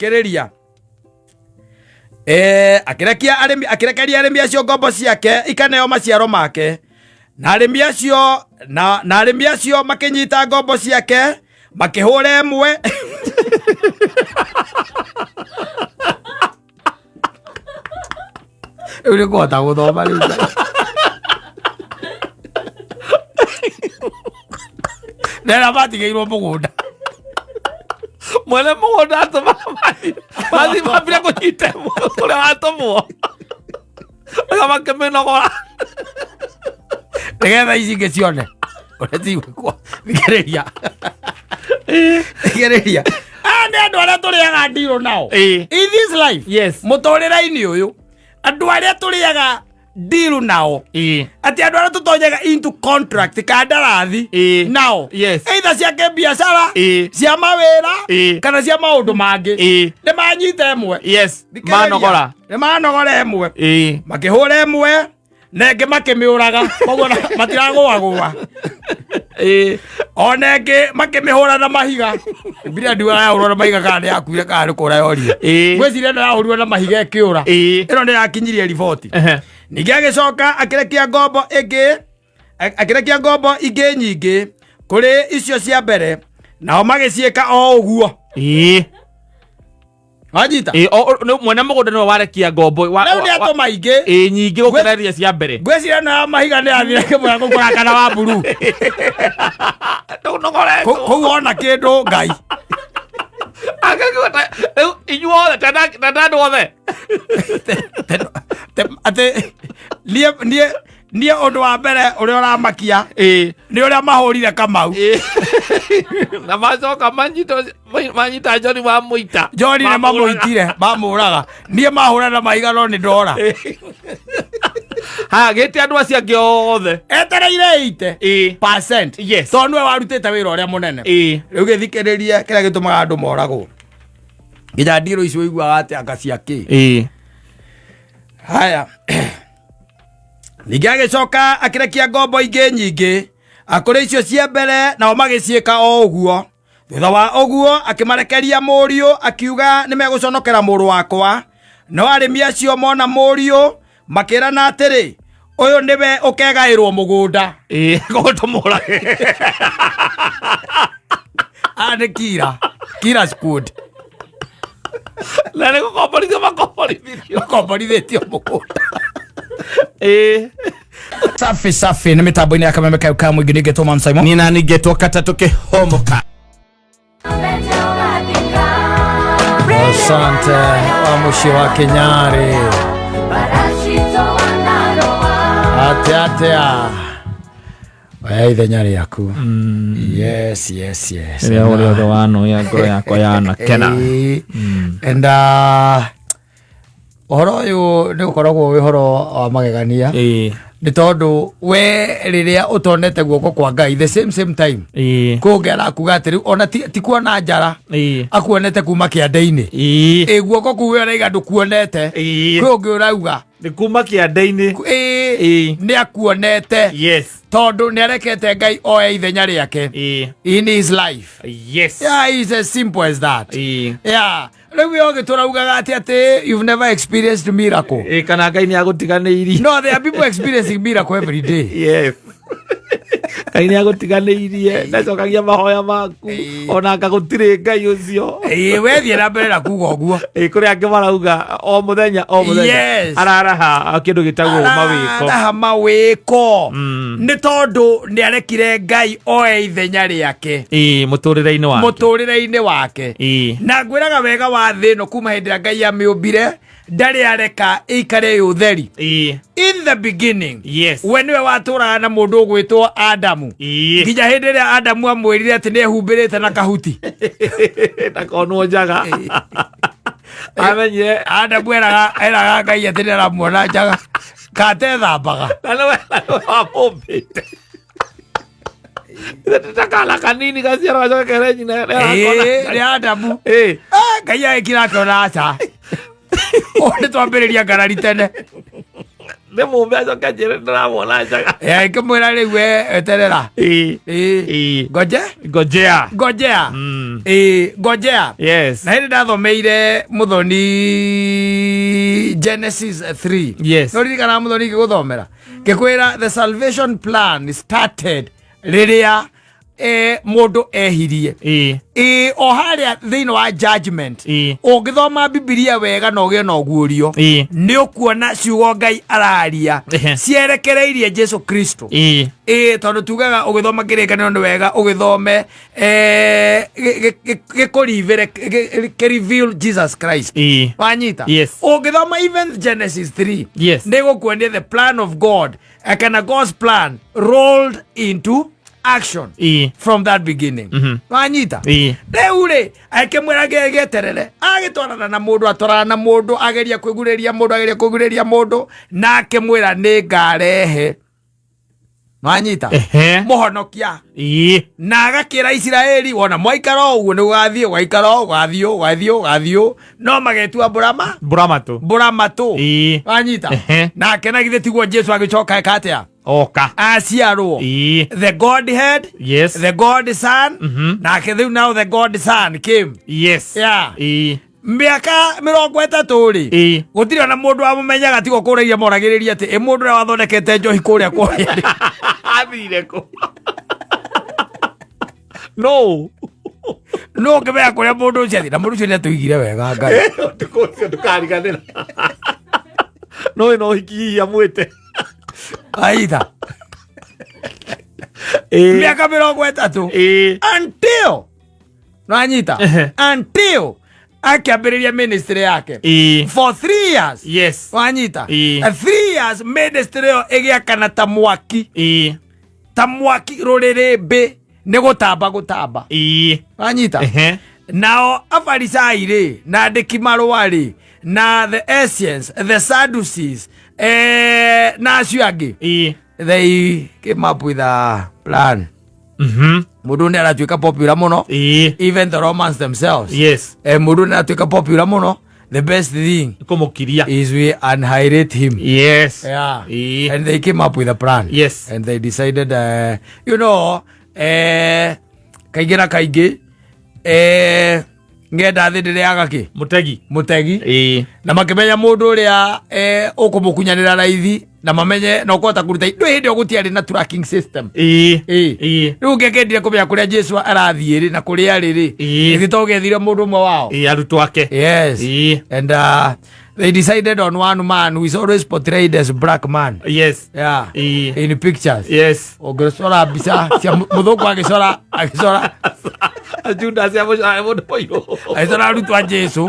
Kĩrĩria. Akĩrekia arĩmi akĩrekeria arĩmi acio ngombo ciake ikaneo maciaro make na arĩmi acio na arĩmi acio makĩnyita ngombo ciake makĩhũra ĩmwe. Rĩu nĩ kũhota gũthoma rĩu. Nera matigĩirwo mũgũnda. Mwene mũgũnda atũmaga mathi mambire kũnyita ĩmwe ũrĩa watũmwo ũrĩa makĩmĩnogora. Nĩgetha ici ingĩ cione ũrĩa cigwĩkwo. Thikĩrĩria, thikĩrĩria, aya nĩ andũ arĩa tũrĩaga ndirũ nao in this life. Mũtũrĩre-inĩ ũyũ, andũ arĩa tũrĩaga ndiru nao, atĩ andũ arĩa tũtonyaga into contract kandarathi nao, either cia kĩbiacara, cia mawĩra, kana cia maũndũ mangĩ, nĩ manyita ĩmwe. Thikĩrĩria. Manogora. Nĩ manogora ĩmwe, makĩhũra ĩmwe na ĩngĩ makĩmĩũraga, koguo matiragũagũa. Ona ĩngĩ makĩmĩhũra na mahiga. Bibilia ndiugaga yahũrwo na mahiga kana nĩ yakuire kana nĩ kũra yorire. Ngwĩciria ĩno yahũrirwo na mahiga ĩkĩũra. Ĩno nĩ yakinyirie riboti. Ningĩ agĩcoka akĩrekia ngombo ĩngĩ, akĩrekia ngombo ingĩ nyingĩ kũrĩ icio cia mbere, nao magĩciĩka o ũguo. Wanyita? Mwene mũgũnda nĩwe warekia ngombo Rĩu nĩ atũma ingĩ. Nyingĩ gũkĩra iria cia mbere. Ngwĩciria ĩno ya mahiga nĩ yathire kĩmwĩra gũkũra kana wa mburu. Tũnogoretwo. Kũu ona kĩndũ Ngai. Akĩigua rĩu inyuothe tenda andũ othe. Atĩ niĩ ũndũ wa mbere ũrĩa ũramakia nĩ ũrĩa mahũrire Kamau. Na macoka manyita Njori mamũita. Njori nĩ mamũitire mamũraga. Niĩ mahũra na mahiga no nĩ ndora. Ha gĩte andũ acio angĩ othe. Etereire 80 percent. Tondũ nĩwe warutĩte wĩra ũrĩa mũnene. Rĩu gĩthikĩrĩrie kĩrĩa gĩtũmaga andũ moragwo nginya ndirũ icio ũiguaga atĩ anga cia kĩ. Haya, ningĩ agĩcoka akĩrekia ngombo ingĩ nyingĩ akũrĩ icio cia mbere, nao magĩciĩka o ũguo. Thutha wa ũguo akĩmarekeria mũriũ, akiuga, nĩ megũconokera mũrũ wakwa. No arĩmi acio mona mũriũ makĩrana atĩrĩ, ũyũ nĩwe ũkegaĩrwo mũgũnda. Koguo tũmũrage. Aya nĩ kira squad. Na nĩ gũkomborithio makomborithirio. Makomborithĩtio mũgũnda. Safi safi, nĩ mĩtambo-inĩ ya Kameme kayo ka mũingĩ nĩngetwo Mam Simon. Nĩ nani ngetwo katatũ kĩhomoka. Asante wa mũciĩ wa Kenyarĩ. Atĩa atĩa, oya ithenya rĩaku. Yes. Rĩrĩa ũrĩa othe wanoya ngoro yakwa yanakena. And ũhoro ũyũ nĩ ũkoragwo wĩ ũhoro wa magegania, nĩ tondũ we rĩrĩa ũtonete guoko kwa Ngai the same same time, kũngĩ arakuga atĩ rĩu ona ti kuona njara, akuonete kuma kĩande-inĩ. Ĩ guoko kuu we ũraiga ndũkuonete, kwĩ ũngĩ ũrauga Nĩ kuma kĩande-inĩ. Nĩ akuonete, tondũ nĩ arekete Ngai oe ithenya rĩake in his life. Yeah, it's as simple as that. Yeah, rĩu we ũgĩtũraugaga atĩ you've never experienced miracle. Kana Ngai nĩ agũtiganĩirie. No, there are people experiencing miracle every day. Yes, Ngai nĩ agũtiganĩirie, ndacokagia mahoya maku, ona anga gũtirĩ Ngai ũcio. Ĩĩ, wethiĩ na mbere na kuga ũguo. Kũrĩ angĩ marauga o mũthenya o mũthenya araraha kĩndũ gĩtagwo mawĩko. Araha mawĩko, nĩ tondũ nĩ arekire Ngai oe ithenya rĩake Mũtũrĩre-inĩ wake. Mũtũrĩre-inĩ wake. Na ngwĩraga wega wa thĩ ĩno, kuma hĩndĩ ĩrĩa Ngai amĩũmbire, ndarĩ areka ĩikare ĩ ũtheri. In the beginning, we nĩwe watũraga na mũndũ ũgwĩtwo Adamu, nginya hĩndĩ ĩrĩa Adamu amwĩrire atĩ nĩ ehumbĩrĩte na kahuti. Ndakonwo njaga amenyire. Adamu eraga Ngai atĩ nĩ aramuona njaga katethambaga. Na nĩwe wamũmbĩte. Ithe kana kanini gaciarwo gacoke kere nyina Ĩĩ, nĩ Adamu. Ah, Ngai agĩkira akĩona aca, ũũ nĩ twambĩrĩria ngarari tene. Nĩ mũmbe acoke njĩre ndĩramwona njaga. Ngĩmwĩra rĩu we eterera. Ĩĩ. Ĩĩ. Ĩĩ. Ngoje. Ngojea. Ngojea. Ĩĩ, ngojea. Yes. Na hĩndĩ ndathomeire mũthoni Genesis 3. Yes. No ririkana mũthoni ngĩgũthomera ngĩkwĩra the salvation plan started rĩrĩa mũndũ ehirie. Ĩĩ. Ĩ, o harĩa thĩinĩ wa judgment. Ĩĩ. Ũngĩthoma Bibilia wega na ũgĩe na ũguũrio, Ĩĩ. nĩ ũkuona ciugo Ngai araria cierekereirie Jesu Kristo. Ĩĩ. Ĩ, tondũ tugaga ũgĩthoma Kĩrĩkanĩro nĩ wega ũgĩthome gĩkũrivĩre kĩ-reveal Jesus Christ. Ĩĩ. Wanyita? Yes. Ũngĩthoma even Genesis 3, Yes. nĩ gũkuonia the plan of God, kana God's plan rolled into action Ĩĩ. from that beginning. Wanyita? Ĩĩ. Rĩu rĩ, akĩmwĩra geterere, agĩtwarana na mũndũ, atwarana na mũndũ, ageria kwĩgurĩria mũndũ, ageria kwĩgurĩria mũndũ, na akĩmwĩra nĩ ngarehe, wanyita, Ehe. mũhonokia. Ĩĩ. Na agakĩra Isiraeli, wona mwaikara o ũguo nĩ gũgathiĩ, gwaikara o gũgathiĩ ũũ, gũgathiĩ ũũ, gũgathiĩ ũũ, no magetua mbũrama Mbũramatũ. mbũramatũ. Ĩĩ. Wanyita? Ehe. Nake na githĩ tiguo Jesu agĩcoka eka atĩa? Oka. Aciarwo. Ĩĩ. The Godhead. Yes. The God Son. Nake rĩu now the God Son came. Yes. Yeah. Ĩĩ. Mĩaka 30 rĩ, Ĩĩ. gũtirĩ ona mũndũ wamũmenyaga tigo kũragia moragĩrĩria atĩ ĩ mũndũ ũrĩa wathondekete njohi kũrĩa kũrĩa rĩ. Athire kũ? No. No ũngĩmenya kũrĩa mũndũ ũcio athiĩ, na mũndũ ũcio nĩ atũigire wega Ngai. Ũtukũ ũcio ndũkariganĩra. No ĩno ũhiki hihi amwĩte. Aitha. Ĩĩ. Mĩaka 30. Ĩĩ. Until nanyita, Ehe. until akĩambĩrĩria ministry yake Ĩĩ. for 3 years. Yes. Wanyita? Ĩĩ. 3 years ministry ĩyo ĩgĩakana ta mwaki, Ĩĩ. ta mwaki rũrĩrĩmbĩ nĩ gũtamba gũtamba. Ĩĩ. Wanyita? Ehe. Nao Afarisai rĩ, na andĩki marũa rĩ, na the Essenes, the Sadducees, na acio angĩ, Ĩĩ. they came up with a plan. Mũndũ nĩ aratuĩka popular mũno. Ĩĩ. Even the Romans themselves. Yes. Mũndũ nĩ aratuĩka popular mũno, the best thing Kũmũkiria. is we annihilate him. Yes. Yeah. Ĩĩ. And they came up with a plan. Yes. And they decided, kaingĩ na kaingĩ, ng'enda thĩ ndĩrĩaga kĩ? Mũtegi. Mũtegi. Ĩĩ. Na makĩmenya mũndũ ũrĩa ũkũmũkunyanĩra raithi, na mamenye na ũkũhota kũruta ndũ hĩndĩ ĩyo gũtiarĩ na tracking system. Ĩĩ. Ĩĩ. Ĩĩ. Rĩu ũngĩakendire kũmenya kũrĩa Jesu arathiĩ rĩ na kũrĩa arĩ rĩ, Ĩĩ. githĩ to ũgethire mũndũ ũmwe wao? Ĩĩ, arutwo ake. Yes. Ĩĩ. And they decided on one man who is always portrayed as black man. Yes. Yeah. Ĩĩ. In pictures. Yes. Ũngĩcora mbica cia mũthũngũ agĩcora agĩcora Judas ya mũndũ mũirũ. Agĩcora arutwo a Jesu.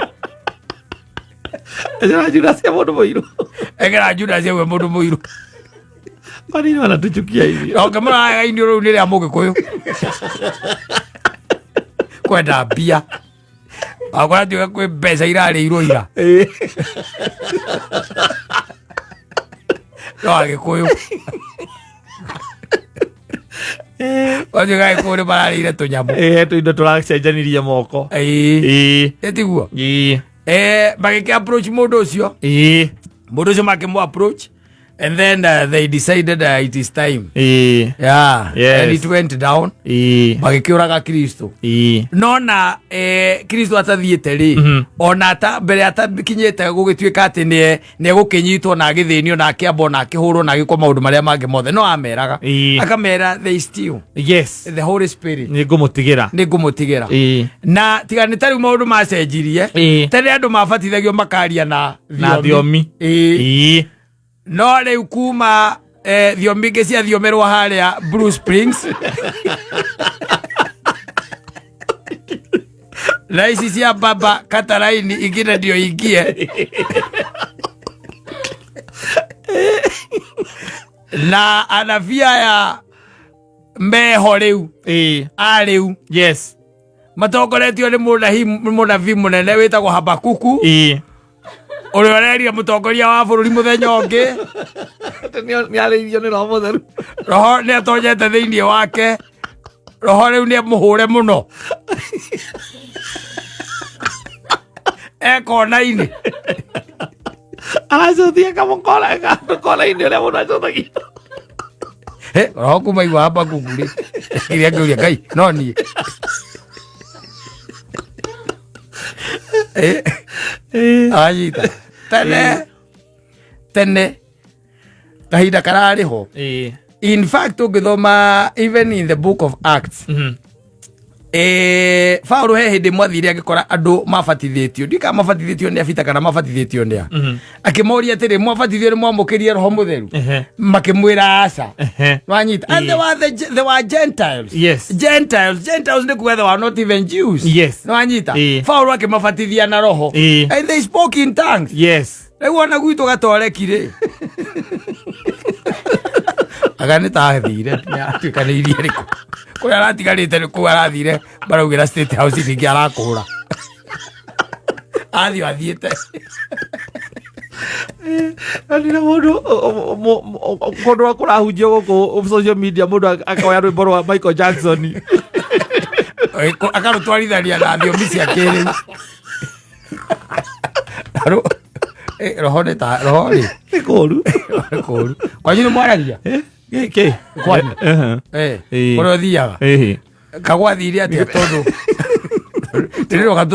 Agĩcora Judas ya mũndũ mũirũ. Egera Judas we mũndũ mũirũ. Kwa nini wanatuchukia hivi? Na ũngĩmũra indio rĩu nĩ rĩa mũgĩkũyũ. Kwenda mbia. Wakora tuga kwĩ mbeca irarĩirwo ira. Ĩĩ. No agĩkũyũ. Watuĩka agĩkũyũ nĩ mararĩire tũnyamũ. Ĩĩ, tũindo tũracenjanirie moko. Ĩĩ. Ĩĩ. Ĩ tiguo? Ĩĩ. Magĩkĩ approach mũndũ ũcio. Ĩĩ. Mũndũ ũcio makĩmũ approach and then they decided it is time. Ĩĩ. Yeah. Yes. And it went down. Ĩĩ. Magĩkĩũraga Kristo. Ĩĩ. Nona Kristo atathiĩte rĩ, ona ata mbere atakinyĩte gũgĩtuĩka atĩ nĩ nĩegũkĩnyitwo na agĩthĩnio na akĩambwo na akĩhũrwo na agĩkwo maũndũ marĩa mangĩ mothe, no ameraga. Ĩĩ. Akamera they still Yes. the Holy Spirit Nĩ ngũmũtigĩra. nĩ ngũmũtigĩra. Ĩĩ. Na tiga nĩ tarĩu maũndũ macenjirie. Ĩĩ. Tene andũ mabatithagio makaria na Na thiomi. Ĩĩ. Ĩĩ. No rĩu kuma thiomi ingĩ ciathiomerwo harĩa Blue Springs na ici cia baba Kataraini ingine ndio ingie na anabia ya meho rĩu Ĩĩ. a rĩu Yes. Matongoretio nĩ mũnabii mũnene wĩtagwo Habakuku, Ĩĩ. ũrĩa ũrerire mũtongoria wa bũrũri mũthenya ũngĩ. Nĩ arĩithio nĩ Roho Mũtheru. Roho nĩ atonyete thĩinĩ wake, roho rĩu nĩ mũhũre mũno ekona-inĩ. Aracuthia kamũkora kona-inĩ ũrĩa mũndũ acuthagia. Roho kuma igua Habakuku rĩ, iria ngĩũria Ngai no niĩ. Anyita tene tene kahinda kararĩ ho. In fact, ũngĩthoma even in the Book of Acts, Paulo he hĩndĩ mwathire agĩkora andũ mabatithĩtio, ndiũĩ kana mabatithĩtio nĩ abita kana mabatithĩtio nĩ a. Akĩmoria atĩrĩ, mwabatithio nĩ mwamũkĩrie Roho Mũtheru? Makĩmwĩra aca. Wanyita? And they were Gentiles. Gentiles, Gentiles nĩ kuga they were not even Jews. Wanyita? Paulo akĩmabatithia na Roho and they spoke in tongues. Rĩu ona gwitũ gatoreki rĩ, aga nĩ tathire atuĩkanĩirie rĩkũ kũrĩa aratigarĩte nĩ kũu arathire maraugĩra State House, ningĩ arakũra athiĩ athiĩte. Ndire mũndũ kũndũ kũrahunjio gũkũ social media, mũndũ akoya rwĩmbo rwa Michael Jackson. Akarũtwarithania na thiomi cia kĩrĩu. Roho nĩ ta roho rĩ. Nĩ kũru. Nĩ kũru. Kwanyu nĩ mwaragia? Gĩkĩ. Kwanyu? Kũrĩa ũthiaga kagwathire atĩa? Tondũ tũrĩroka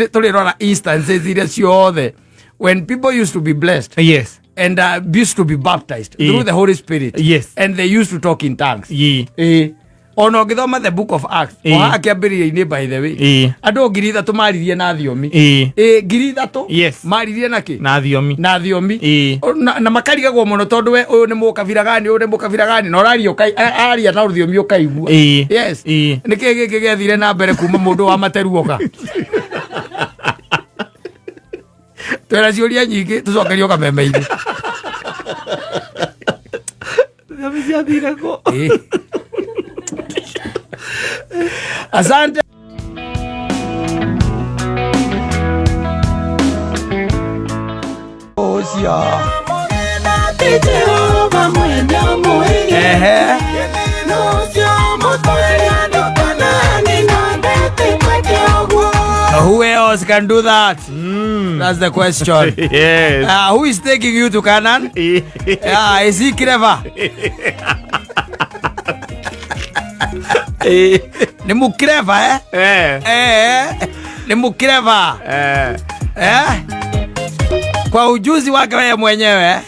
tũrĩrora instances iria ciothe when people used to be blessed and used to be baptized through the Holy Spirit and they used to talk in tongues. Ona ũngĩthoma the Book of Acts, o haha kĩambĩrĩria-inĩ, by the way, andũ 3,000 maririe na thiomi. 3,000. Maririe na kĩ? Na thiomi. Na thiomi. Na makarigagwo mũno tondũ we ũyũ nĩ mũkabira gani, ũyũ nĩ mũkabira gani, na ũraria aria na rũthiomi ũkaigua. Yes. Nĩ kĩĩ gĩkĩ gĩathire na mbere kuma mũndũ wa materuoka? Twĩna ciũria nyingĩ tũcokerio kameme-inĩ. Thiomi ciathire kũ? Asante. Ũcio. Ehe. Who else can do that? That's the question. Who is taking you to Canaan? Yeah, is he clever? Nĩ mũclever, eh? Eh, nĩ mũclever. Eh? Kwa ujuzi wake wewe mwenyewe.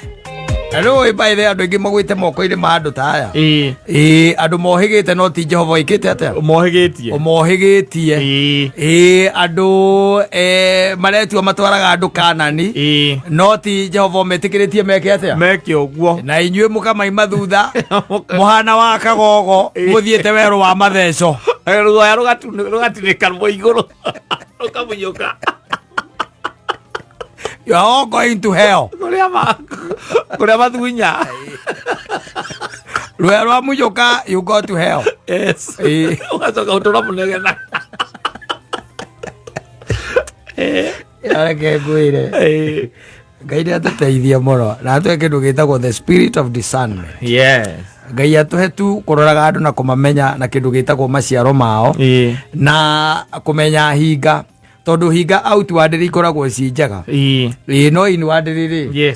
Na rĩu by the way, andũ aingĩ magwĩte moko-inĩ ma andũ ta aya. Ĩĩ, andũ mohĩgĩte no ti Jehova ĩkĩte atĩa? Mohĩgĩtie. Ũmohĩgĩtie. Ĩĩ, andũ maretua matwaraga andũ Kanani no ti Jehova ũmetĩkĩrĩtie meke atĩa? Meke ũguo. Na inyuĩ mũkamaima thutha mũhana wa kagogo mũthiĩte werũ wa matheco. Ruoya rũgatinĩka rwo igũrũ rũkamunyũka. You are all going to hell. Kũrĩa mathunya. Rũya rwa munyũka, you go to hell. Ũgacoka ũtũra mũnegena. Reke ngwĩre, Ngai nĩ atũteithie mũno na atũhe kĩndũ gĩtagwo the spirit of discernment. Ngai atũhe tu kũroraga andũ na kũmamenya na kĩndũ gĩtagwo maciaro mao na kũmenya hinga, tondũ hinga outwardly ikoragwo ci njega. Ĩĩ, no inwardly rĩ,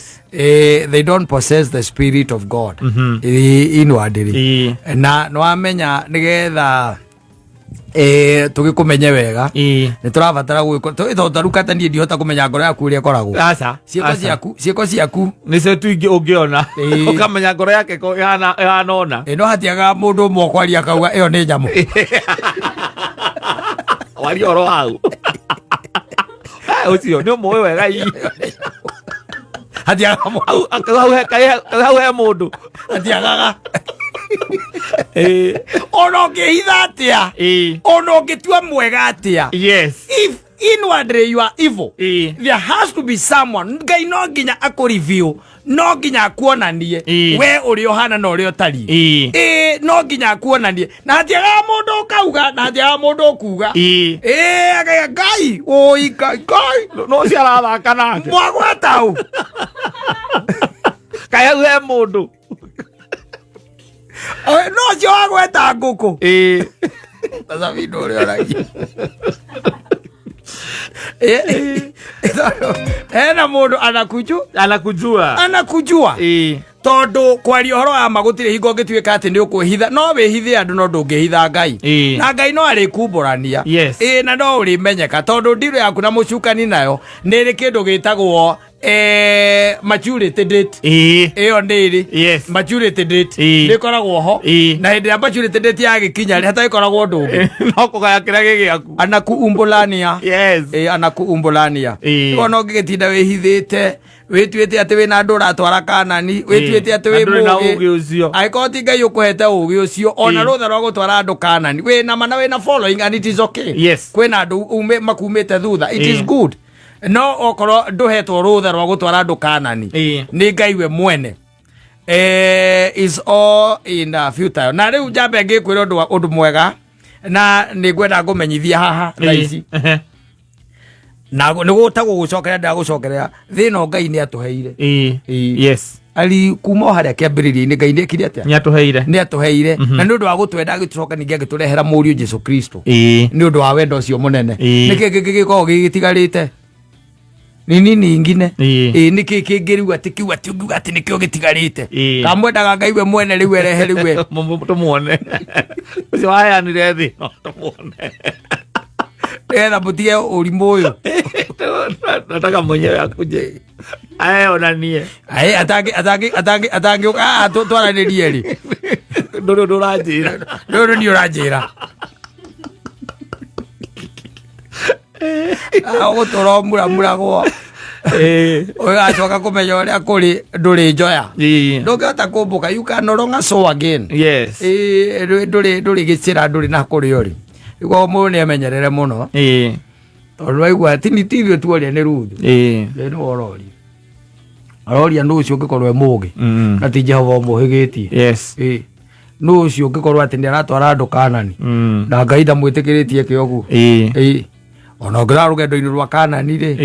they don't possess the spirit of God. Inwardly. Na nĩwamenya nĩgetha tũgĩkũmenye wega, nĩ tũrabatara gwĩko tondũ ta rĩu kata niĩ ndihota kũmenya ngoro yaku ũrĩa ĩkoragwo. Aca. Ciĩko Aca. ciaku, ciĩko ciaku. Nĩcio tu ingĩ ũngĩona ũkamenya ngoro yake ĩhana ũna. No hatiagaga mũndũ ũmwe ũkwaria akauga ĩyo nĩ nyamũ. Waria ũhoro wau. Ũcio nĩ ũmũĩ wega ii. Hatiagaga mũndũ. Hau he mũndũ. Hatiagaga. Ona ũngĩhitha atĩa, ona ũngĩtua mwega atĩa, if inwardly you are evil, there has to be someone. Ngai no nginya akũreview, no nginya akuonanie we ũrĩa ũhana na ũrĩa ũtariĩ. Ĩĩ, no nginya akuonanie na hatiagaga mũndũ ũkauga na hatiagaga mũndũ ũkuga. Ĩĩ, akaiga Ngai ũi Ngai Ngai. No ũcio arathaka nake. Mwagweta ũ. Kaĩ hau he mũndũ. No ũcio wagweta ngũkũ. Tazamino ũrĩa ũragia. Hena mũndũ anakuju Anakujua. Anakujua. Tondũ kwaria ũhoro wa ma, gũtirĩ hingo ũngĩtuĩka atĩ nĩ ũkwĩhitha. No wĩhithe andũ, no ndũngĩhitha Ngai. Na Ngai no arĩkumbũrania. Ĩĩ, na no ũrĩmenyeka, tondũ ndirũ yaku na mũcukani nayo nĩ ĩrĩ kĩndũ gĩtagwo maturity date. Ĩyo nĩ ĩrĩ maturity date. Nĩ ĩkoragwo ho. Na hĩndĩ ya maturity date yagĩkinya rĩ, hatagĩkoragwo ũndũ ũngĩ. No kũgaya kĩrĩa gĩ gĩaku. Anakuumbulania. Anakuumbulania. Ona ũngĩgĩtinda wĩhithĩte, wĩtuĩte atĩ wĩna andũ ũratwara Kanani, wĩtuĩte atĩ Na wĩ ndũrĩ na mũũgĩ, ũgĩ ũcio. Angĩkorwo ti Ngai ũkũhete ũgĩ ũcio, ona rũtha rwa gũtwara andũ Kanani, wĩna ma na wĩna following and it is okay. Kwĩna andũ makumĩte thutha, it is good. No okorwo ndũhetwo rũtha rwa gũtwara andũ Kanani nĩ Ngai we mwene, is all in a futile. Na rĩu njambe ngĩkwĩra ũndũ mwega, na nĩ ngwenda ngũmenyithia haha thaa ici. Na nĩ gũtagwo gũcokerera, ndagũcokerera thĩna Ngai nĩ atũheire. Ari kuma o harĩa kĩambĩrĩria-inĩ, Ngai nĩ ekire atĩa? Nĩ atũheire. Nĩ atũheire, na nĩ ũndũ wa gũtwenda agĩtũcoka ningĩ agĩtũrehera mũriũ Jesu Kristo, nĩ ũndũ wa wendo ũcio mũnene. Nĩkĩ kĩngĩ gĩkoragwo gĩgĩtigarĩte? Ni nini ingine? Ĩĩ, nĩkĩ kĩngĩ rĩu atĩ kĩu atĩ ũngiuga atĩ nĩkĩo gĩtigarĩte? Kamwendaga Ngai we mwene rĩu erehe rĩu we. Tũmuone ũcio waheanire thĩ no tũmuone. Nĩgetha mũtige ũrimũ ũyũ. Nataka mwenyewe akuje aeonanie. Aĩ, atangi atangi atangi atangĩũka haha twaranĩrie rĩ? Ndũrĩ ũndũ ũranjĩra. Rĩu nĩ ũranjĩra. Ũgũtũra ũmuramuragwo, ũgacoka kũmenya ũrĩa kũrĩ ndũrĩ njoya. Ndũngĩhota kũmbũka. You can no longer soar again. Ĩĩ, ndũrĩ gĩcĩra, ndũrĩ na kũrĩa ũrĩ. Nĩguo mũndũ nĩ emenyerere mũno, tondũ waigua ti ti ithuĩ tuoria, nĩ Ruthu. Ĩĩ, nĩwe ũroria, aroria nũ ũcio ũngĩkorwo e mũgĩ na ti Jehova ũmũhĩgĩtie. Ĩĩ, nũ ũcio ũngĩkorwo atĩ nĩ aratwara andũ Kanani na Ngai ndamwĩtĩkĩrĩtie eke ũguo? Ĩĩ, ona ũngĩrora rũgendo-inĩ rwa Kanani rĩ,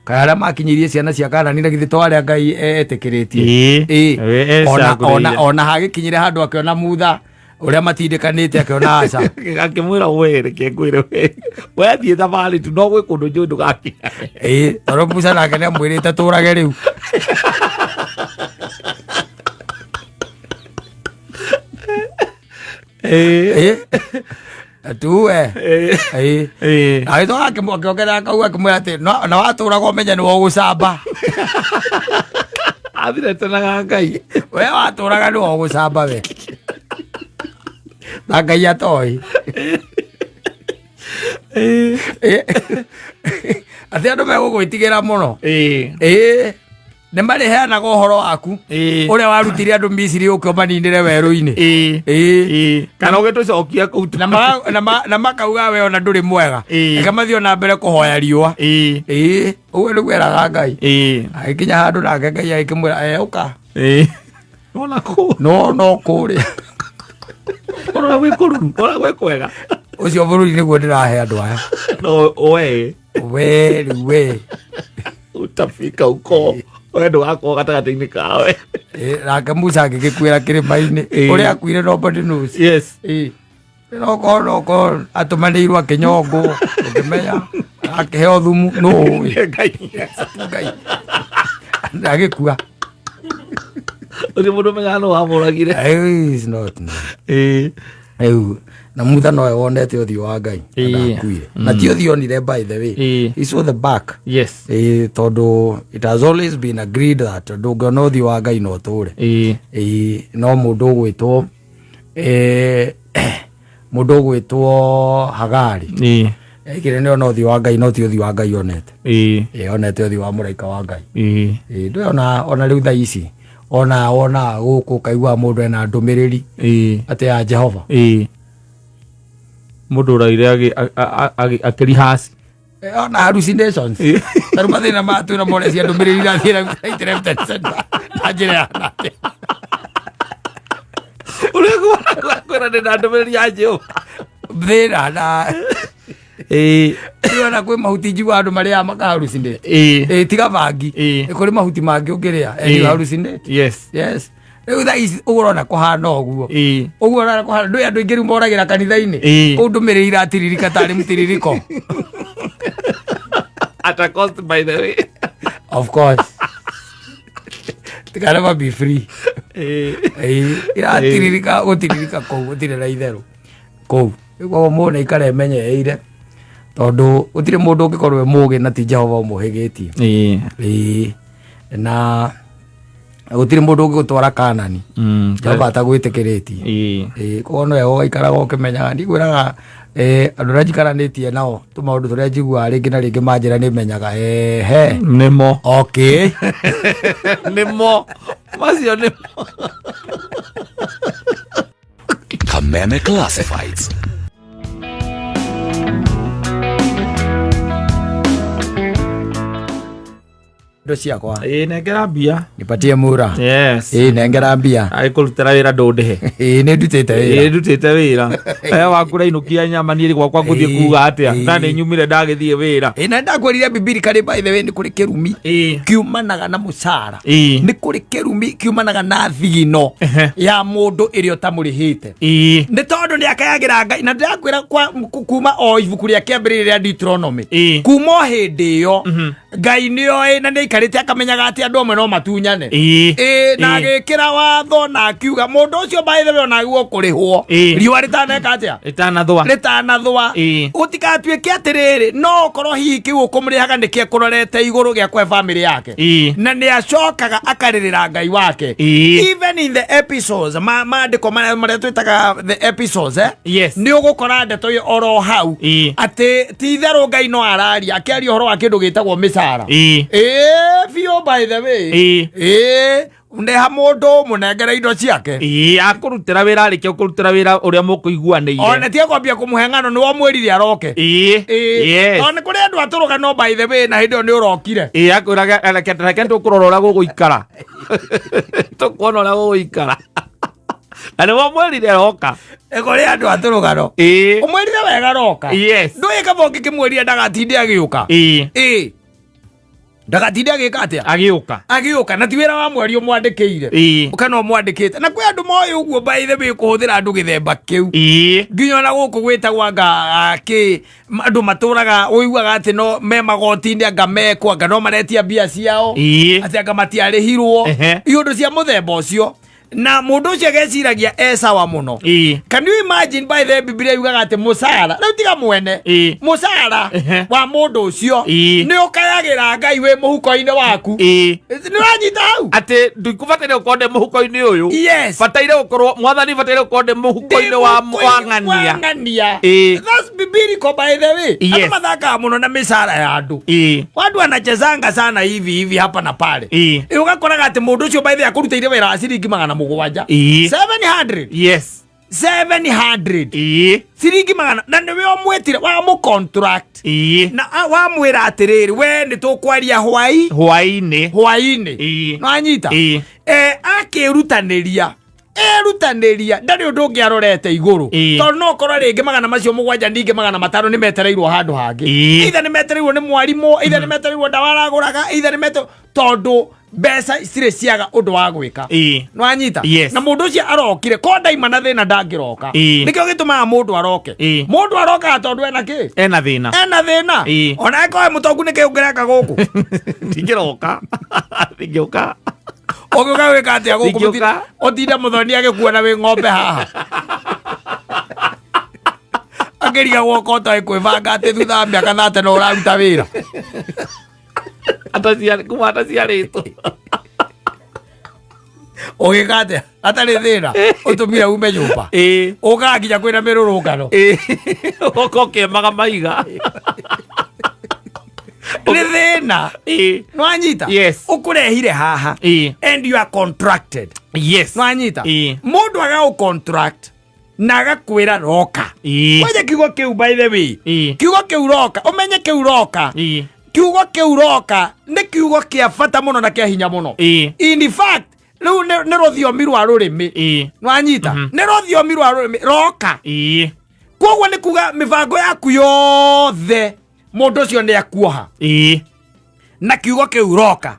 kaĩ arĩa makinyĩirie ciana cia Kanani na githĩ to arĩa Ngai etĩkĩrĩtie? Ĩĩ. Ona ona hagĩkinyire handũ akĩona Mutha ũrĩa matindĩkanĩte, akĩona aca. Akĩmwĩra, we reke ngwĩre, we wethiĩ thabarĩ tu, no gwĩ kũndũ njũĩ ndũgakinya. Ĩĩ, tondũ Musa nake nĩ amwĩrĩte tũrage rĩu. Ĩĩ, tuwe. Ĩĩ. Agĩcoka akĩongerera kau, akĩmwĩra atĩ na watũraga ũmenye nĩ wogũcamba. Athiretenaga Ngai. We watũraga nĩ wogũcamba we, na Ngai atoĩ. Ĩĩ. Atĩ andũ megũgwĩtigĩra mũno. Ĩĩ, nĩ marĩheanaga ũhoro waku ũrĩa warutire andũ Misiri ũke ũmaninĩre werũ-inĩ. Ĩĩ. Kana ũgĩtũcokia kũu. Na makauga we ona ndũrĩ mwega. Reke mathiĩ ona mbere kũhoya riũa. Ĩĩ, ũguo nĩguo eraga Ngai. Agĩkinya handũ nake Ngai agĩkĩmwĩra, "Ũka." Ona kũ? No no kũrĩa. Ona gwĩ kũruru, ona gwĩ kwega. Ũcio bũrũri nĩguo ndĩrahe andũ aya. No we We rĩu we utafika huko, we ndũgakorwo gatagatĩ-inĩ kawe. Ĩĩ, nake Musa agĩgĩkuĩra kĩrĩma-inĩ. Ũrĩa akuire nobody knows. Ĩĩ, nokorwo atũmanĩirwo akĩnyongwo, ũkĩmenya akĩheo thumu, nũ ũĩ? Ngai. Ngai agĩkua. Ũcio mũndũ menyaga nũ wamũragire. Is not no. Rĩu na Mutha nowe wonete ũthiũ wa Ngai na ndakuire, na ti ũthiũ onire, by the way. He saw the back. Ĩĩ, tondũ it has always been agreed that ndũngĩona ũthiũ wa Ngai no ũtũre. Ĩĩ, no mũndũ ũgwĩtwo mũndũ ũgwĩtwo Hagari ekire nĩ ona ũthiũ wa Ngai, no ti ũthiũ wa Ngai onete. Ĩĩ, onete ũthiũ wa mũraika wa Ngai. Ĩĩ, ndũĩ ona rĩu thaa ici ona wona gũkũ ũkaigua mũndũ ena ndũmĩrĩri atĩ ya Jehova. Mũndũ ũraire akĩrihaci. Ona hallucinations. Tarĩu mathĩna ma twĩna morecia ndũmĩrĩri irathiĩ right, left and center na njĩra ya nake. Ũrĩa kwĩra ndĩ na ndũmĩrĩri ya Jehova. Thĩna na rĩu ona kwĩ mahuti njiguaga andũ marĩaga maka hallucinate. Ĩĩ, tiga bangi. Kũrĩ mahuti mangĩ ũngĩrĩa and you hallucinate. Yes, rĩu thaa ici ũguo ũrona kũhana ũguo, ũguo ũrona kũhana, ndũĩ andũ aingĩ rĩu moragĩra kanitha-inĩ. Kũu ndũmĩrĩri iratiririka tarĩ mũtiririko. At a cost, by the way. Of course it can never be free. Ĩĩ, iratiririka gũtiririka kũu gũtirĩ na itherũ kũu. Koguo mũndũ nĩ aikare emenyereire, tondũ gũtirĩ mũndũ ũngĩkorwo e mũgĩ na ti Jehova ũmũhĩgĩtie. Ĩĩ, na gũtirĩ mũndũ ũngĩgũtwara Kanani Jehova atagwĩtĩkĩrĩtie. Ĩĩ, koguo no wega ũgaikaraga ũkĩmenyaga. Ndigwĩraga andũ arĩa njikaranĩtie nao, tũmaũndũ tũrĩa njiguaga rĩngĩ na rĩngĩ manjĩra, nĩ menyaga ehe. Nĩmo. Okay. Nĩmo macio, nĩmo. Kameme Classifieds. Indo ciakwa. Ĩĩ, nengera mbia. Nipatie mura. Yes. Ĩĩ, nengera mbia. Agĩkũrutĩra wĩra ndũndĩhe. Ĩĩ, nĩ ndutĩte wĩra. Ĩĩ, ndutĩte wĩra e waku rainũkia nyama, niĩ gwakwa ngũthiĩ kuga atĩa? Na nĩ nyumire ndagĩthiĩ wĩra. Ĩĩ, na ndakwĩrire biblically, by the way, nĩ kũrĩ kĩrumi kiumanaga na mũcara. Nĩ kũrĩ kĩrumi kiumanaga na thigino ya mũndũ ĩrĩa ũtamũrĩhĩte, nĩ tondũ nĩ akayagĩra Ngai. Na ndĩrakwĩra kuma o ibuku rĩa kĩambĩrĩria rĩa Deuteronomy, kuma o hĩndĩ ĩyo Ngai nĩ oĩ na nĩ aikarĩte akamenyaga atĩ andũ amwe no matunyane. Ĩĩ, na agĩkĩra watho na akiuga mũndũ ũcio, by the way, ona agĩrĩirwo kũrĩhwo riũa rĩtaneka atĩa? Ĩtanathũa. Rĩtanathũa. Gũtigatuĩke atĩrĩrĩ, no ũkorwo hihi kĩu ũkũmũrĩhaga nĩ kĩekũrorete igũrũ gĩa kũhe bamĩrĩ yake, na nĩ acokaga akarĩrĩra Ngai wake. Even in the episodes, maandĩko marĩa twĩtaga the episodes, eh? Yes. Nĩ ũgũkora ndeto ĩyo oro hau, atĩ ti itherũ Ngai no araria akĩaria ũhoro wa kĩndũ gĩtagwo mĩcara. Ĩĩ biũ, by the way. Ĩĩ, neha mũndũ mũnengere indo ciake. Ĩĩ, akũrutĩra wĩra, arĩkia kũrutĩra wĩra ũrĩa mũkũiguanĩire. Ona tiga kwambia kũmũhe ng'ano, nĩ wamwĩrire aroke. Ĩĩ. Tondũ nĩ kũrĩ andũ atũrũga, no by the way, na hĩndĩ ĩyo nĩ ũrokire. Ĩĩ, akwĩraga reke reke tũkũrora ũrĩa gũgũikara, tũkuona ũrĩa gũgũikara, na nĩ wamwĩrire roka. Nĩ kũrĩ andũ atũrũgano. Ũmwĩrire wega roka. Ndũĩ kaba ũngĩkĩmwĩrire ndagatinde agĩũka. Ĩĩ, ndagatinde agĩka atĩa? Agĩũka. Agĩũka, na ti wĩra wa mweri ũmwandĩkĩire kana ũmwandĩkĩte. Na kwĩ andũ moĩ ũguo, by the way, kũhũthĩra andũ gĩthemba kĩu, nginya ona gũkũ gwĩtagwo anga kĩ andũ matũraga ũiguaga atĩ no me magoti-inĩ, anga mekwo, anga no maretia mbia ciao, atĩ anga matiarĩhirwo, iũndũ cia mũthemba ũcio, na mũndũ ũcio ageciragia e sawa mũno. Can you imagine? By the Biblia yugaga atĩ mũcara rĩu tiga mwene, mũcara wa mũndũ ũcio nĩ ũkayagĩra Ngai wĩ mũhuko-inĩ waku. Nĩ ũranyita hau? Atĩ ndikũbataire gũkorwo ndĩ mũhuko-inĩ ũyũ. Yes. Bataire gũkorwo mwathani, bataire gũkorwo ndĩ mũhuko-inĩ wa ng'ania. Ng'ania. That's biblical, by the way. Andũ mathakaga mũno na mĩcara ya andũ. Watu wanachezanga sana hivi hivi, hapa na pale. Ĩ, ũgakoraga atĩ mũndũ ũcio, by the way, akũrutĩire wĩra wa ciringi 700. 700. 700. Ciringi magana, na nĩwe ũmwĩtire wamũ contract, na wamwĩra atĩrĩrĩ, we nĩ tũkwaria hwai Hwainĩ. Hwainĩ. Nwanyita? Akĩrutanĩria, erutanĩria, ndarĩ ũndũ ũngĩ arorete igũrũ. Tondũ no ũkorwo rĩngĩ magana macio mũgwanja, ningĩ 500 nĩ metereirwo handũ hangĩ. Either nĩ metereirwo nĩ mwarimũ, either nĩ metereirwo ndawa aragũraga, either nĩ metereirwo, tondũ mbeca citirĩ ciaga ũndũ wa gwĩka. Nwanyita? Yes. Na mũndũ ũcio arokire ko ndaima na thĩna, ndangĩroka. Nĩkĩo gĩtũmaga mũndũ aroke. Mũndũ arokaga tondũ ena kĩ? Ena thĩna. Ena thĩna. Ona ĩkorwo mũtongu, nĩkĩ ũngĩreka gũkũ? Ndingĩroka, ndingĩũka. Ũngĩũka gwĩka atĩa gũkũ? Ndingĩũka. Ũtinde mũthoni agĩkuona wĩ ng'ombe haha, akĩrigagwo ko ũtoĩ kwĩbanga atĩ thutha wa mĩaka 30 no ũraruta wĩra. Kuma ataciarĩtwo. Ũgĩka atĩa atarĩ thĩna ũtũmire ume nyũmba? Ũkaga nginya kwĩna mĩrũrũngano. Ũgoka ũkĩemaga maiga. Nĩ thĩna. Nwanyita? Yes. Ũkũrehire haha and you are contracted. Nwanyita? Mũndũ agagũ contract na agakwĩra roka. Kwanja kiugo kĩu, by the way, kiugo kĩu roka, ũmenye kĩu roka, kiugo kĩu roka nĩ kiugo kĩa bata mũno na kĩa hinya mũno. In fact, rĩu nĩ rũthiomi rwa rũrĩmĩ. Nwanyita? Nĩ rũthiomi rwa rũrĩmĩ, roka. Koguo nĩ kuga mĩbango yaku yothe mũndũ ũcio nĩ akuoha na kiugo kĩu roka.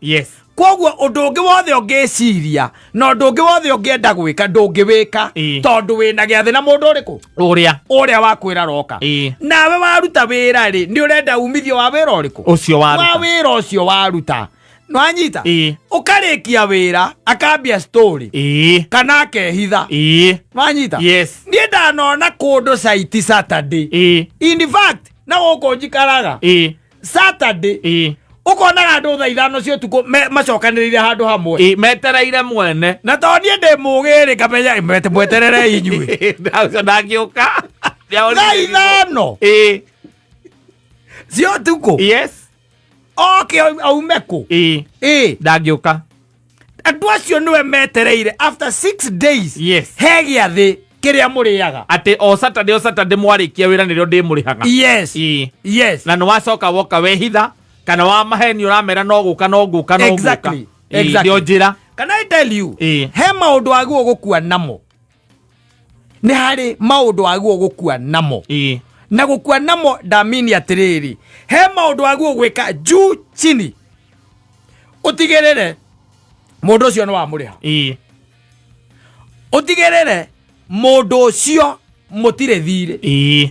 Koguo ũndũ ũngĩ wothe ũngĩciria na ũndũ ũngĩ wothe ũngĩenda gwĩka ndũngĩwĩka, tondũ wĩna gĩathĩ na mũndũ ũrĩkũ? Ũrĩa. Ũrĩa wakwĩra roka. Nawe waruta wĩra rĩ, nĩ ũrenda umithio wa wĩra ũrĩkũ? Ũcio waruta. Wa wĩra ũcio waruta. Nwanyita? Ĩĩ. Ũkarĩkia wĩra akambia story kana akehitha. Nwanyita? Yes. Niĩ ndanona kũndũ site Saturday. In fact, na gũkũ njikaraga Saturday ũkonaga andũ thaa 5 cia ũtukũ macokanĩrĩire handũ hamwe. Ĩĩ, metereire mwene. Na tondũ niĩ ndĩ mũgĩ rĩ, ngamenya mweterere inyuĩ. Ũcio ndangĩũka. Thaa 5 cia ũtukũ. Oke aume kũ? Ĩĩ. Ndangĩũka. Andũ acio nĩwe metereire after 6 days. He gĩathĩ kĩrĩa mũrĩaga. Atĩ o Saturday, o Saturday mwarĩkia wĩra nĩrĩo ndĩmũrĩhaga. Na nĩ wacoka woka wehitha kana wa maheni ũramera no gũka no gũka no gũka. Ndio njĩra. Can I tell you? Ĩĩ. He maũndũ wagĩrĩirwo gũkua namo. Nĩ harĩ maũndũ wagĩrĩirwo gũkua namo. Na gũkua namo ndamini atĩrĩrĩ, he maũndũ wagĩrĩirwo gwĩka juu chini ũtigĩrĩre mũndũ ũcio nĩ wamũrĩha. Ũtigĩrĩre mũndũ ũcio mũtirĩ thirĩ.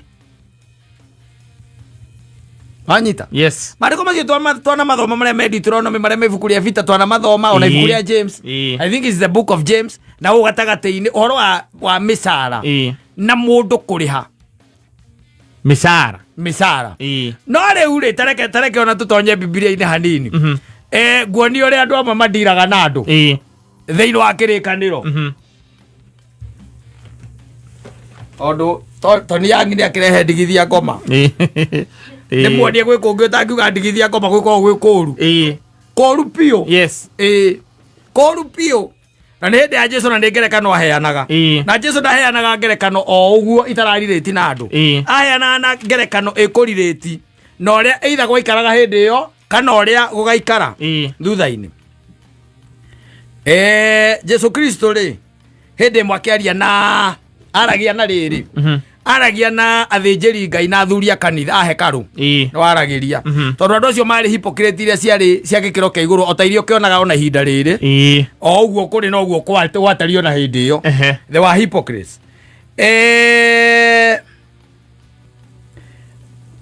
Wanyita? Yes. Maandĩko macio twana mathoma marĩa me Deuteronomy, marĩa me ibuku rĩa Vita, twana mathoma ona ibuku rĩa James. I think it's the book of James, na gũkũ gatagatĩ-inĩ ũhoro wa mĩcara na mũndũ kũrĩha Mĩcara. Mĩcara. No rĩu rĩ, tareke ona tũtonye Bibilia-inĩ hanini. Nguonie ũrĩa andũ amwe mandiraga na andũ thĩinĩ wa kĩrĩkanĩro, tondũ Tony Young nĩ akĩrehe ndigithia ngoma. Nĩ muonie gwĩ kũngĩ ũtangiuga ndigithia ngoma gwĩkoragwo gwĩ kũru. Kũru biũ. Ĩĩ, kũru biũ. Na nĩ hĩndĩ ya Jesu, na nĩ ngerekano aheanaga. Na Jesu ndaheanaga ngerekano o ũguo itararirĩti na andũ. Aheanaga na ngerekano ĩkũrirĩti na ũrĩa either gwaikaraga hĩndĩ ĩyo kana ũrĩa gũgaikara thutha-inĩ. Jesu Kristo rĩ, hĩndĩ ĩmwe akĩaria na aragia na rĩrĩ, aragia na athĩnjĩri Ngai na athuri a kanitha a hekarũ. Nĩ waragĩria, tondũ andũ acio marĩ hypocrite iria ciarĩ cia gĩkĩro kĩa igũrũ o ta iria ũkĩonaga ona ihinda rĩrĩ. O ũguo kũrĩ na ũguo gwatariĩ ona hĩndĩ ĩyo. They were hypocrites.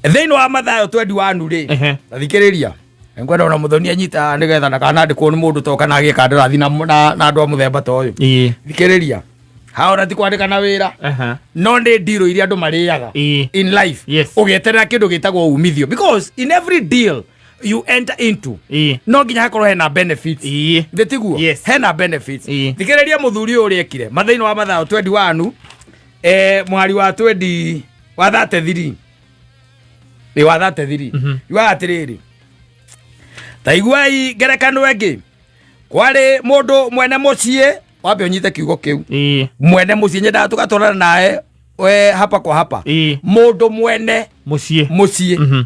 Thĩinĩ wa Mathayo 21 rĩ, ta thikĩrĩria, ngwenda ona mũthoni anyita nĩgetha ndakanandĩkwo nĩ mũndũ to kana agĩe kandarathi na andũ a mũthemba ta ũyũ. Thikĩrĩria haha, ona ti kwandĩka na wĩra, no nĩ ndirũ iria andũ marĩaga in life ũgĩeterera kĩndũ gĩtagwo umithio, because in every deal you enter into, no nginya hakorwo hena benefits. Thĩ tiguo? Yes. Hena benefits. Thikĩrĩria mũthuri ũyũ ũrĩa ekire mathĩinĩ wa Mathayo 21, mũhari wa 20 wa 33, nĩ wa 33. Yugaga atĩrĩrĩ, ta iguai ngerekano ĩngĩ. Kwarĩ mũndũ mwene mũciĩ, wambe ũnyite kiugo kĩu, mwene mũciĩ. Nyendaga tũgatwarana nawe we hapa kwa hapa. Mũndũ mwene Mũciĩ. Mũciĩ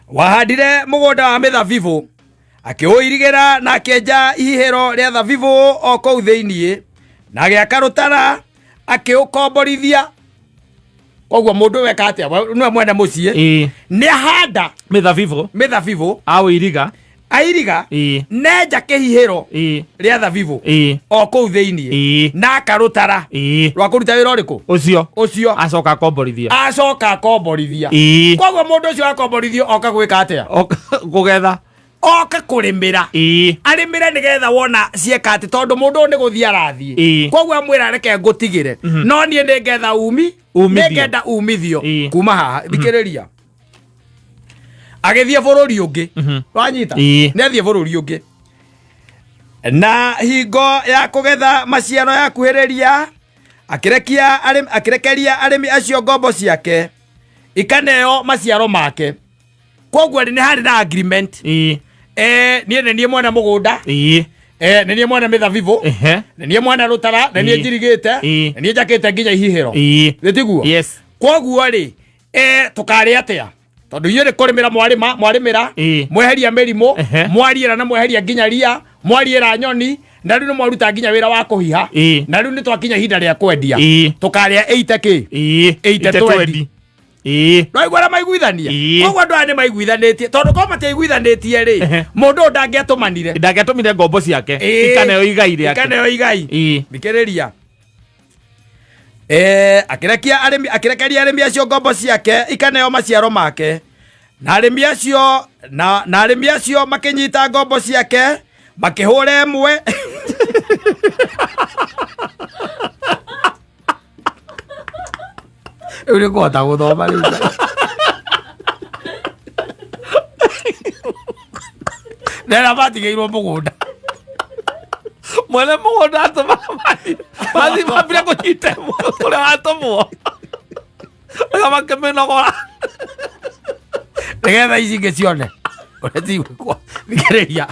wahandire mũgũnda wa mĩthabibũ, akĩũirigĩra na akĩenja ihihĩro rĩa thabibũ o kũu thĩiniĩ, na agĩaka rũtara, akĩũkomborithia. Koguo mũndũ weka atĩa? Nĩwe mwene mũciĩ. Nĩ ahanda Mĩthabibũ. Mĩthabibũ. Aũiriga. Airiga. Nenja kĩhihĩro rĩa thabibũ o kũu thĩiniĩ na akarũtara rwa kũruta wĩra ũrĩkũ? Ũcio. Ũcio. Acoka akomborithia. Acoka akomborithia. Koguo mũndũ ũcio akomborithio oka gwĩka atĩa? Kũgetha. Oka kũrĩmĩra. Arĩmĩre nĩgetha wona cieka atĩ, tondũ mũndũ ũyũ nĩ gũthiĩ arathiĩ. Koguo amwĩra, reke ngũtigĩre, no niĩ nĩ ngetha umi Umithio. Nĩ ngenda umithio kuma haha. Thikĩrĩria, agĩthiĩ bũrũri ũngĩ. Wanyita? Nĩ athiĩ bũrũri ũngĩ, na hingo ya kũgetha maciaro yakuhĩrĩria, akĩrekeria arĩmi acio ngombo ciake ikaneo maciaro make. Koguo nĩ harĩ na agreement. Niĩ nĩ niĩ mwene mũgũnda. Nĩ niĩ mwene mĩthabibũ. Nĩ niĩ mwene rũtara, nĩ niĩ njirigĩte. Nĩ niĩ njakĩte nginya ihihĩro. Nĩ tiguo? Yes. Koguo rĩ, tũkarĩa atĩa, tondũ inyuĩ nĩ kũrĩmĩra mwarĩma, mwarĩmĩra, mweheria mĩrimũ, mwariĩra na mweheria nginya ria, mwariĩra nyoni, na rĩu nĩ mwaruta nginya wĩra wa kũhiha. Na rĩu nĩ twakinya ihinda rĩa kwendia. Tũkarĩa 80 kĩ? 80 20. Noigua arĩa maiguithania. Koguo andũ aya nĩ maiguithanĩtie, tondũ korwo matiaiguithanĩtie rĩ, mũndũ ũyũ ndangĩatũmanire. Ndangĩatũmire ngombo ciake ikaneo igai rĩake. Ikaneo igai. Thikĩrĩria. Akĩrekia arĩmi, akĩrekeria arĩmi acio ngombo ciake ikaneo maciaro make, na arĩmi acio na arĩmi acio makĩnyita ngombo ciake makĩhũra ĩmwe. Rĩu nĩ kũhota gũthoma rĩu. Nera matigĩirwo mũgũnda. Mwene mũgũnda atũma mathi mambire kũnyita ĩmwe ũrĩa watũmwo. Ũrĩa makĩmĩnogora. Nĩgetha ici ingĩ cione ũrĩa cigwĩkwo. Thikĩrĩria.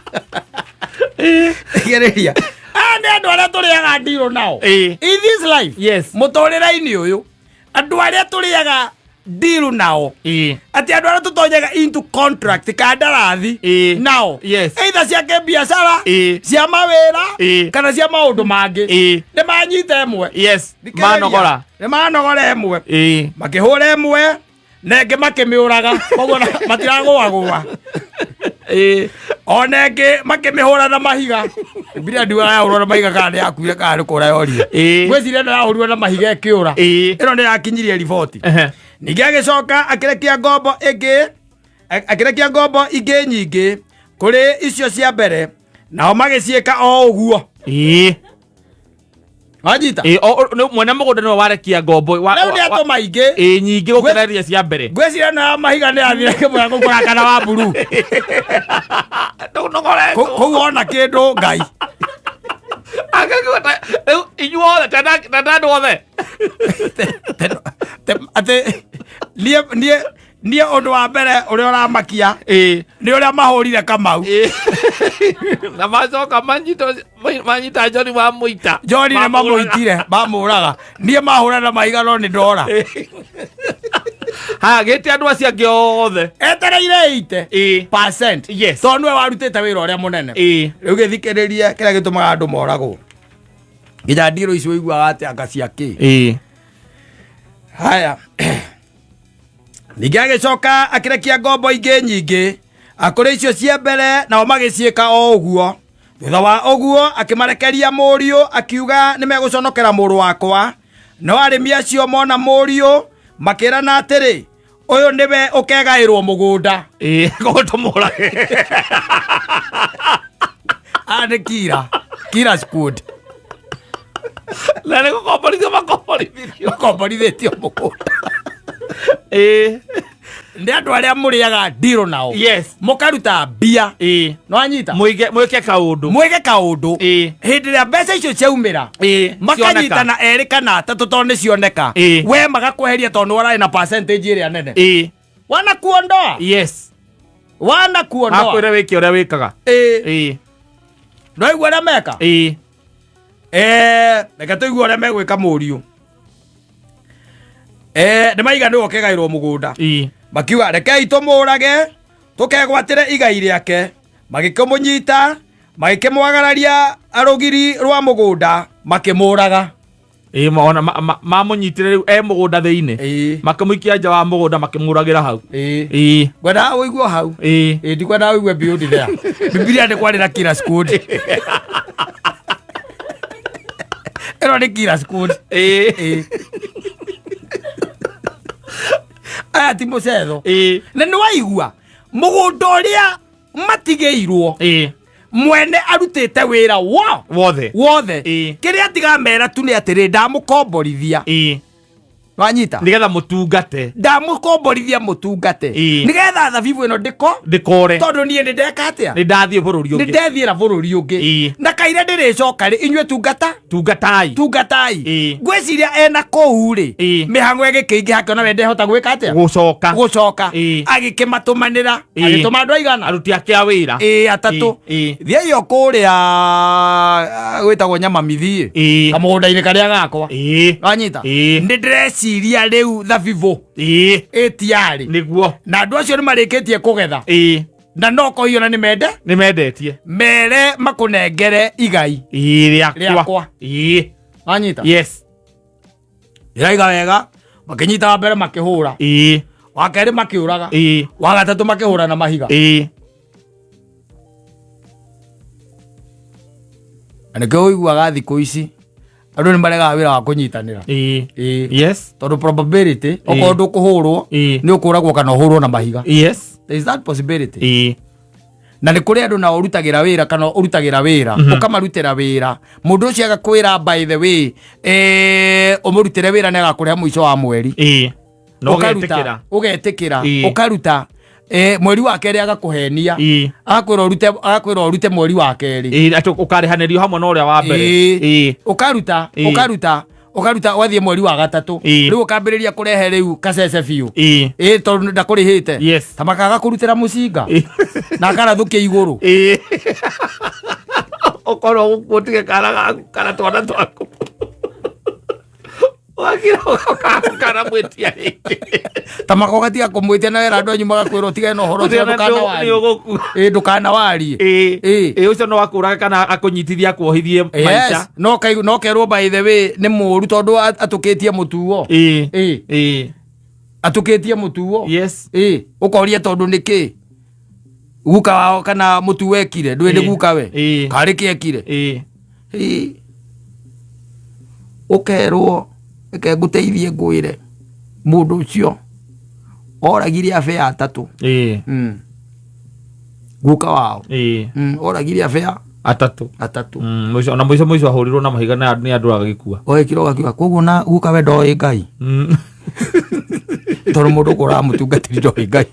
Thikĩrĩria. Aya nĩ andũ arĩa tũrĩaga ndirũ nao. In this life. Mũtũrĩre-inĩ ũyũ, andũ arĩa tũrĩaga ndirũ nao. Atĩ andũ arĩa tũtonyaga into contract kandarathi nao. Either cia kĩbiacara, cia mawĩra, kana cia maũndũ mangĩ. Nĩ manyita ĩmwe. Thikĩrĩria. Manogora. Nĩ manogora ĩmwe. Makĩhũra ĩmwe, na ĩngĩ makĩmĩũraga. Koguo matiragũagũa. Ona ĩngĩ makĩmĩhũra na mahiga. Bibilia ndiugaga yahũrwo na mahiga kana nĩ yakuire kana nĩ kũra yorire. Ngwĩciria ĩno yahũrirwo na mahiga ĩkĩũra. Ĩno nĩ yakinyirie riboti. Ningĩ agĩcoka akĩrekia ngombo ĩngĩ, akĩrekia ngombo ingĩ nyingĩ kũrĩ icio cia mbere, nao magĩciĩka o ũguo. Wanyita? Mwene mũgũnda nĩwe warekia ngombo, Rĩu nĩ atũma ingĩ. Nyingĩ gũkĩra iria cia mbere. Ngwĩciria ĩno ya mahiga nĩ yathire kĩmwe gũkũra kana wa mburu. Ndũnogoretwo. Kũu ona kĩndũ Ngai. Angĩkiuga rĩu inyuothe, tenda andũ othe. Atĩ niĩ ũndũ wa mbere ũrĩa ũramakia nĩ ũrĩa mahũrire Kamau. Na macoka manyita Njori wa mũita. Njori nĩ mamũitire, mamũraga. Niĩ mahũra na mahiga no nĩ ndora. Ha, gĩte andũ acio angĩ othe. Etereire eight percent. Tondũ nĩwe warutĩte wĩra ũrĩa mũnene. Rĩu gĩthikĩrĩrie kĩrĩa gĩtũmaga andũ moragwo. Nginya ndirũ icio ũiguaga atĩ anga cia kĩ. Haya. Ningĩ agĩcoka akĩrekia ngombo ingĩ nyingĩ akũrĩ icio cia mbere, nao magĩciĩka o ũguo. Thutha wa ũguo akĩmarekeria mũriũ, akiuga nĩ megũconokera mũrũ wakwa. No arĩmi acio mona mũriũ makĩrana atĩrĩ, ũyũ nĩwe ũkegaĩrwo mũgũnda. Koguo tũmũrage. Aya nĩ kira. Kira squad. Na nĩ gũkomborithio makomborithirio. Makomborithĩtio mũgũnda. Nĩ andũ arĩa mũrĩaga ndirũ nao. Mũkaruta mbia. No anyita? Mwĩke kaũndũ. Mwĩke kaũndũ. Hĩndĩ ĩrĩa mbeca icio ciaumĩra, makanyitana erĩ kana atatũ tondũ nĩ cioneka. We magakweheria tondũ nĩ ũrarĩ na percentage ĩrĩa nene. Wanakuondoa? Wanakuondoa. Akwĩre wĩke ũrĩa wĩkaga. No igua ũrĩa meka? Reke tũigue ũrĩa megwĩka mũriũ. Nĩ maiga nĩwe ũkegaĩrwo mũgũnda. Makiuga rekei tũmũrage tũkegwatĩre igai rĩake. Magĩkĩmũnyita, magĩkĩmwagararia rũgiri rwa mũgũnda, makĩmũraga. Ona mamũnyitire rĩu e mũgũnda thĩinĩ. Makĩmũikia nja wa mũgũnda, makĩmũragĩra hau. Ngwendaga ũigue hau. Ndikwendaga ũigue beyond there. Bibilia nĩ kwarĩ na killer squad. Ĩno nĩ killer squad. Aya ti mũcetho. Na nĩ waigua mũgũnda ũrĩa matigĩirwo mwene arutĩte wĩra Wothe. wothe. Kĩrĩa tigamera tu nĩ atĩrĩ, ndamũkomborithia. Wanyita? Nĩgetha mũtungate. Ndamũkomborithia mũtungate. Nĩgetha thabibu ĩno ndĩkore. Tondũ niĩ nĩ ndeka atĩa? Nĩ ndathiĩ bũrũri ũngĩ. Nĩ ndethiĩra bũrũri ũngĩ. Na kaire ndĩrĩcoka rĩ, inyuĩ tungata? Tungatai. Tungatai. Ngwĩciria ena kũu rĩ, mĩhang'o ĩgĩkĩingĩha, akĩona we ndehota gwĩka atĩa? Gũcoka. Gũcoka. Agĩkĩmatũmanĩra. Agĩtũma andũ aigana? Aruti ake a wĩra. Atatũ. Thiĩi o kũrĩa, gwĩtagwo Nyamamithi. Kamũgũnda-inĩ karĩa gakwa. Wanyita? Nĩ ndĩreciria rĩu thabibũ. Ĩtiarĩ. Nĩguo. Na andũ acio nĩ marĩkĩtie kũgetha. Na no koiyo na nĩ mende? Nĩ mendetie. Mere makũnengere igai. Rĩakwa. Rĩakwa. Wanyita? Yes. Ndĩraiga wega, makĩnyita wa mbere makĩhũra. Wa kerĩ makĩũraga. Wa gatatũ makĩhũra na mahiga. Na nĩkĩo ũiguaga thikũ ici andũ nĩ maregaga wĩra wa kũnyitanĩra. Yes. Tondũ probability okorwo ndũkũhũrwo nĩ ũkũragwo kana ũhũrwo na mahiga. Yes. There is that possibility. Na nĩ kũrĩ andũ nao ũrutagĩra wĩra kana ũrutagĩra wĩra, ũkamarutĩra wĩra, mũndũ ũcio agakwĩra, by the way, ũmũrutĩre wĩra nĩ agakũrĩha mũico wa mweri. Na Ũkaruta, ũgetĩkĩra. Ũgetĩkĩra. Ũkaruta, mweri wa kerĩ agakũhenia, agakwĩra ũrute mweri wa kerĩ. Atĩ ũkarĩhanĩrio hamwe na ũrĩa wa mbere. Ũkaruta, ũkaruta, ũkaruta, ũgathiĩ mweri wa gatatũ. Rĩu ũkambĩrĩria kũrehe rĩu kacece biũ. Ĩĩ, tondũ ndakũrĩhĩte. Ta makaga kũrutĩra mũcinga na akarathũkia igũrũ. Ũkorwo gũkuo ũtige kana gaku kana twana twaku, wakira kana mwĩtia rĩngĩ. Ta maka ũgatiga kũmwĩtia na wera andũ anyu magakwĩra ũtigane na ũhoro ũcio, nĩ ndũkanawarie. Ũgũkua. Ĩĩ, ndũkanawarie. Ĩĩ, ũcio no akũrage kana akũnyitithie akuohithie maica. Yes, no kerwo, by the way, nĩ mũũru tondũ atũkĩtie mũtuo. Atũkĩtie mũtuo. Ĩĩ, ũkoria tondũ nĩ kĩ guka wao kana mũtu wekire ndũĩ nĩ guka we karĩ kĩekire. Ĩĩ. Ũkerwo reke ngũteithie ngwĩre mũndũ ũcio oragire abea atatũ. Guka wao oragire abea atatũ. Atatũ. Mũico na mũico ahũrirwo na mahiga na nĩ andũ agagĩkua. Ũgekira ũgakiuga koguo na guka we ndoĩ Ngai, tondũ mũndũ ũkũraga mũtungatĩri ndoĩ Ngai.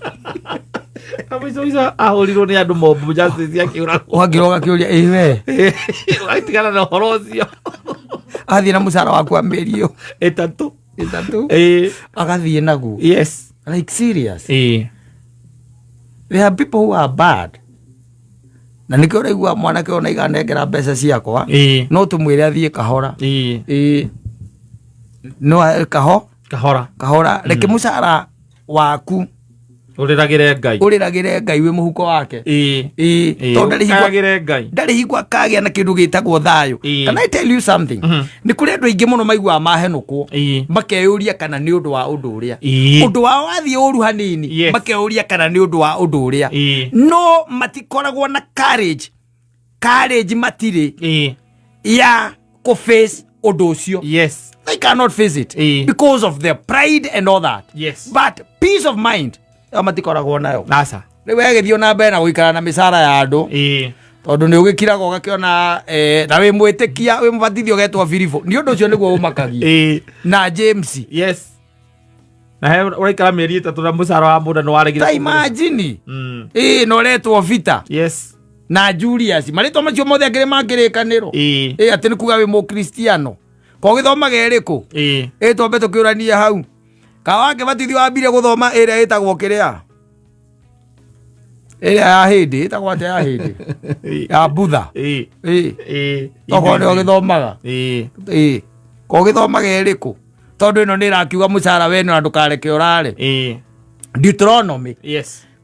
Na mũico ahũrirwo nĩ andũ mob justice akĩũragwo. Ũgakira ũgakĩũria, ĩ we. Ũgatigana na ũhoro ũcio. Athiĩ na mũcara waku wa mĩeri ĩyo 3. 3, agathiĩ naguo. Like, serious. There are people who are bad, na nĩkĩo ũraigua mwanake ona iganengera mbeca ciakwa, no tũmwĩre athiĩ kahora. Ĩĩ, no kaho Kahora. Kahora, reke mũcara waku ũrĩragĩre Ngai. Ũrĩragĩre Ngai wĩ mũhuko wake. Ĩĩ, tondũ ndarĩ hingo ũkayagĩre Ngai. Ndarĩ hingo akagĩa na kĩndũ gĩtagwo thayũ. Can I tell you something? Nĩ kũrĩ andũ aingĩ mũno maiguaga mahenũkwo, makeyũria kana nĩ ũndũ wa ũndũ ũrĩa ũndũ wao wathiĩ ũru hanini, makeyũria kana nĩ ũndũ wa ũndũ ũrĩa, no matikoragwo na courage, courage matirĩ ya kũ face ũndũ ũcio. They cannot face it because of their pride and all that. But peace of mind ĩyo matikoragwo nayo. Aca. Rĩu wegĩthiĩ na mbere na gũikara na mĩcara ya andũ, tondũ nĩ ũgĩkiraga ũgakĩona, na wĩ mwĩtĩkia, wĩ mũbatithio, ũgetwo biribũ, nĩ ũndũ ũcio nĩguo ũmakagia na James. Yes, na he ũraikara mĩeri 3 na mũcara wa mũndũ nĩ waregire. Ta imagine, ĩĩ, na ũretwo Vita na Julius, marĩtwa macio mothe akĩrĩ ma kĩrĩkanĩro. Ĩĩ, atĩ nĩ kuga wĩ mũkristiano ko gĩthomaga ĩrĩkũ? Ĩĩ, twambe tũkĩũranie hau ka wakĩbatithio wambire gũthoma ĩrĩa ĩtagwo kĩrĩa, ĩrĩa ya hĩndĩ ĩtagwo atĩa, ya hĩndĩ ya Budha. Ĩĩ, tokorwo nĩo gĩthomaga. Ĩĩ, ko gĩthomaga ĩrĩkũ? Tondũ ĩno nĩ ĩrakiuga mũcara wene na ndũkareke ũrare. Deuteronomy.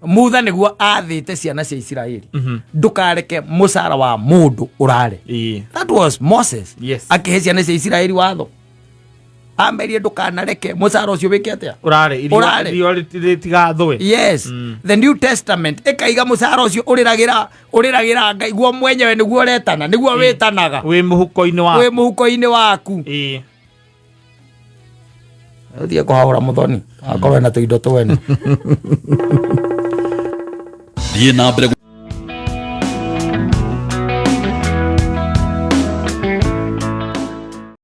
Mutha nĩguo athĩte ciana cia Isiraeli, ndũkareke mũcara wa mũndũ ũrare. That was Moses akĩhe ciana cia Isiraeli watho, amerie ndũkanareke mũcara ũcio wĩke atĩa? Ũrare. Ũrare. Irio rĩtigathũe. Yes. The New Testament ĩkaiga mũcara ũcio ũrĩragĩra, ũrĩragĩra Ngai guo mwenyewe, nĩguo ũretana, nĩguo wĩtanaga. Wĩ mũhuko-inĩ wĩ waku. Mũhuko-inĩ waku. Ũthiĩ kũhaũra mũthoni akorwo na tũindo twene. Thiĩ na mbere.